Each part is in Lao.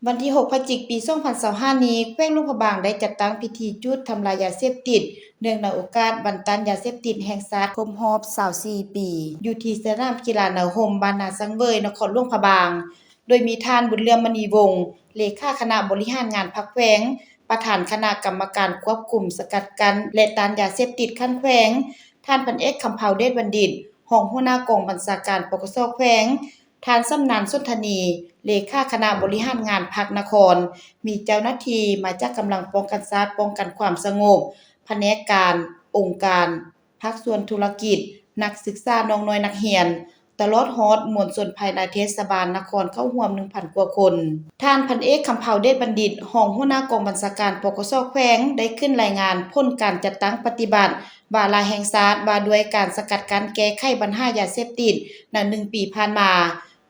ວັນທີຫົກ ພະຈິກ ປີສອງພັນຊາວຫ້ານີ້ ແຂວງຫຼວງພະບາງໄດ້ຈັດຕັ້ງພິທີຈູດທຳລາຍຢາເສບຕິດ ເນື່ອງໃນໂອກາດວັນຕ້ານຢາເສບຕິດແຫ່ງຊາດຄົບຮອບຊາວສີ່ປີ ຢູ່ທີ່ສະໜາມກິລານາຮົມ ບ້ານນາສັງເຫວີຍ ນະຄອນຫຼວງພະບາງ, ໂດຍມີທ່ານ ບຸນເຫຼື້ອມ ມະນີວົງ ເລຂາຄະນະບໍລິຫານງານພັກແຂວງ, ປະທານຄະນະກຳມະການຄວບຄຸມ, ສະກັດກັ້ນ ແລະ ຕ້ານຢາເສບຕິດຂັ້ນແຂວງ, ທ່ານ ພັນເອກ ຄຳເພົາ ເດດບັນດິດ ຮອງຫົວໜ້າກອງບັນຊາການ ປກສ ແຂວງ, ທ່ານ ຊຳນານ ສົນທະນີ ເລຂາຄະນະບໍລິຫານງານພັກນະຄອນ, ມີເຈົ້າໜ້າທີ່ມາຈາກກຳລັງປ້ອງກັນຊາດ, ປ້ອງກັນຄວາມສະຫງົບ, ພະແນກການ, ອົງການ, ພາກສ່ວນທຸລະກິດ, ນັກສຶກສາ, ນ້ອງນ້ອຍນັກຮຽນ, ຕະຫຼອດຮອດມວນຊົນພາຍໃນເທດສະບານນະຄອນເຂົ້າຮ່ວມໜຶ່ງພັນກວ່າຄົນ. ທ່ານ ພັນເອກ ຄຳເພົາ ເດດບັນດິດ ຮອງຫົວໜ້າກອງບັນຊາການ ປກສ ແຂວງ ໄດ້ຂຶ້ນລາຍງານຜົນການຈັດຕັ້ງປະຕິບັດວາລະແຫ່ງຊາດວ່າດ້ວຍການສະກັດກັ້ນແກ້ໄຂບັນຫາຢາເສບຕິດໃນໜຶ່ງປີຜ່ານມາ,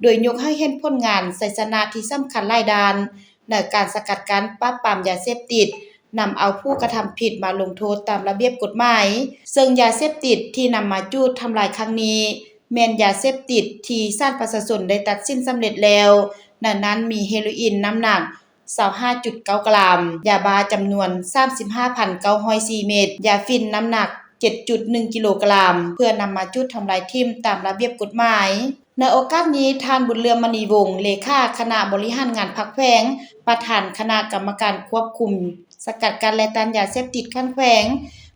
ໂດຍຍົກໃຫ້ເຫັນຜົນງານໄຊຊະນະທີ່ສຳຄັນຫຼາຍດ້ານໃນການສະກັດກັ້ນປາບປາມຢາເສບຕິດ, ນຳເອົາຜູ້ກະທຳຜິດມາລົງໂທດຕາມລະບຽບກົດໝາຍ, ເຊິ່ງຢາເສບຕິດທີ່ນຳມາຈູດທຳລາຍຄັ້ງນີ້ ແມ່ນຢາເສບຕິດທີ່ສານປະຊາຊົນໄດ້ຕັດສິນສຳເລັດແລ້ວ, ໃນນັ້ນມີເຮໂຣອິນນ້ຳໜັກຊາວຫ້າຈຸດເກົ້າກຣາມ, ຢາບ້າຈຳນວນສາມສິບຫ້າພັນເກົ້າຮ້ອຍສີ່ເມັດ, ຢາຝິ່ນນ້ຳໜັກເຈັດຈຸດໜຶ່ງກິໂລກຣາມ ເພື່ອນຳມາຈູດທຳລາຍຖິ້ມຕາມລະບຽບກົດໝາຍ. ໃນໂອກາດນີ້ ທ່ານ ບຸນເຫຼື້ອມ ມະນີວົງ ເລຂາຄະນະບໍລິຫານງານພັກແຂວງ, ປະທານຄະນະກຳມະການຄວບຄຸມ, ສະກັດກັ້ນ ແລະ ຕ້ານຢາເສບຕິດຂັ້ນແຂວງ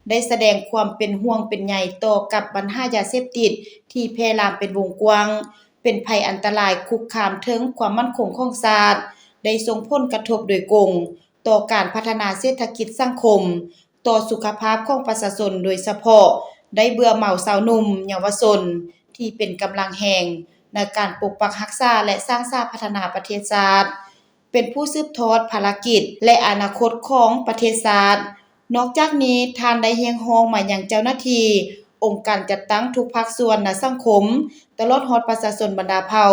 ໄດ້ສະແດງຄວາມເປັນຫ່ວງເປັນໃຍຕໍ່ກັບບັນຫາຢາເສບຕິດທີ່ແຜ່ລາມເປັນວົງກວ້າງ, ເປັນໄພອັນຕະລາຍຄຸກຄາມເຖິງຄວາມໝັ້ນຄົງຂອງຊາດ, ໄດ້ສົ່ງຜົນກະທົບໂດຍກົງຕໍ່ການພັດທະນາເສດຖະກິດສັງຄົມ, ຕໍ່ສຸຂະພາບຂອງປະຊາຊົນ, ໂດຍສະເພາະໄດ້ເບື່ອເມົາຊາວໜຸ່ມ, ເຍົາວະຊົນ ທີ່ເປັນກຳລັງແຮງໃນການປົກປັກຮັກສາ ແລະ ສ້າງສາພັດທະນາປະເທດຊາດ, ເປັນຜູ້ສືບທອດພາລະກິດ ແລະ ອະນາຄົດຂອງປະເທດຊາດ. ນອກຈາກນີ້, ທ່ານໄດ້ຮຽກຮ້ອງມາຍັງເຈົ້າໜ້າທີ່, ອົງການຈັດຕັ້ງທຸກພາກສ່ວນໃນສັງຄົມ, ຕະຫຼອດຮອດປະຊາຊົນບັນດາເຜົ່າ,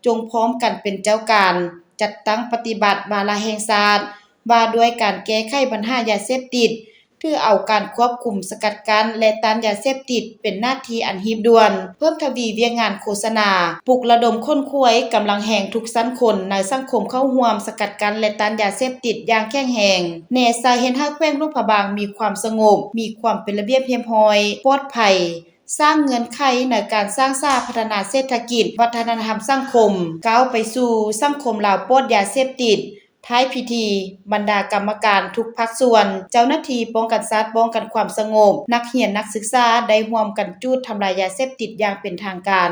ຈົ່ງພ້ອມກັນເປັນເຈົ້າການຈັດຕັ້ງປະຕິບັດວາລະແຫ່ງຊາດ ວ່າດ້ວຍການແກ້ໄຂບັນຫາຢາເສບຕິດ, ຖືເອົາການຄວບຄຸມ, ສະກັດກັ້ນ ແລະ ຕ້ານຢາເສບຕິດເປັນໜ້າທີ່ອັນຮີບດ່ວນ, ເພີ່ມທະວີວຽກງານໂຄສະນາ, ປຸກລະດົມຂົນຂວາຍກຳລັງແຮງທຸກຊັ້ນຄົນໃນສັງຄົມເຂົ້າຮ່ວມສະກັດກັ້ນ ແລະ ຕ້ານຢາເສບຕິດຢ່າງແຂງແຮງ, ແນໃສ່ເຮັດໃຫ້ແຂວງຫຼວງພະບາງມີຄວາມສະຫງົບ, ມີຄວາມເປັນລະບຽບຮຽບຮ້ອຍ, ປອດໄພ, ສ້າງເງື່ອນໄຂໃນການສ້າງສາພັດທະນາເສດຖະກິດ, ວັດທະນະທຳສັງຄົມ, ກ້າວໄປສູ່ສັງຄົມລາວປອດຢາເສບຕິດ. ທ້າຍພິທີ, ບັນດາກຳມະການທຸກພາກສ່ວນ, ເຈົ້າໜ້າທີ່ປ້ອງກັນຊາດ, ປ້ອງກັນຄວາມສະຫງົບ, ນັກຮຽນ, ນັກສຶກສາ ໄດ້ຮ່ວມກັນຈູດທຳລາຍຢາເສບຕິດຢ່າງເປັນທາງການ.